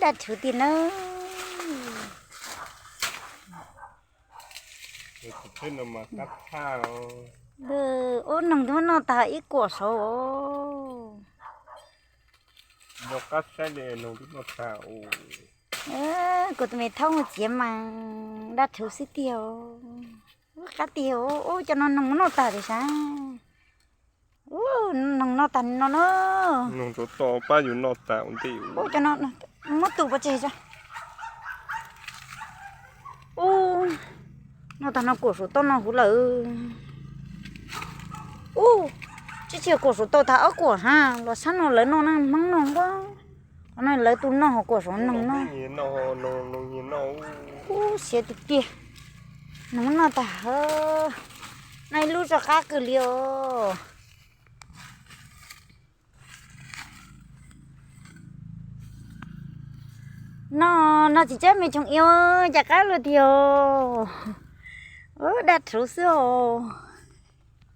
Dab rhuv tiag nawb. Ub, noog twb muab noj tag ib kuam saud os. Kuv tus me thaub mus txiav mas dab rhuv xwb tiag. Ub, qab tiag, ub, cov no noog muab noj tag li sav. Ub, noog noj tag no na. Noog rau toj pab yus noj tag ua ntej. Ub, cov no muab tus pov tseg tso. Ub, noj tag no kuam saum toj no huv lawm. Ub, tsis tsis kuam saum toj tag ob kuam ha, los sab no lawv noj na, Hmoob noj nquab. Qhov no lawv tus noj ho kuam saum noog no. Ub, siav tiag tiag. Noog muab noj tag. Noj ib lub tso qab kawg li os. No, no tsis tsab me tsoom ib, cas qab luaj tiag os. Ub, dab rhuv xwb os.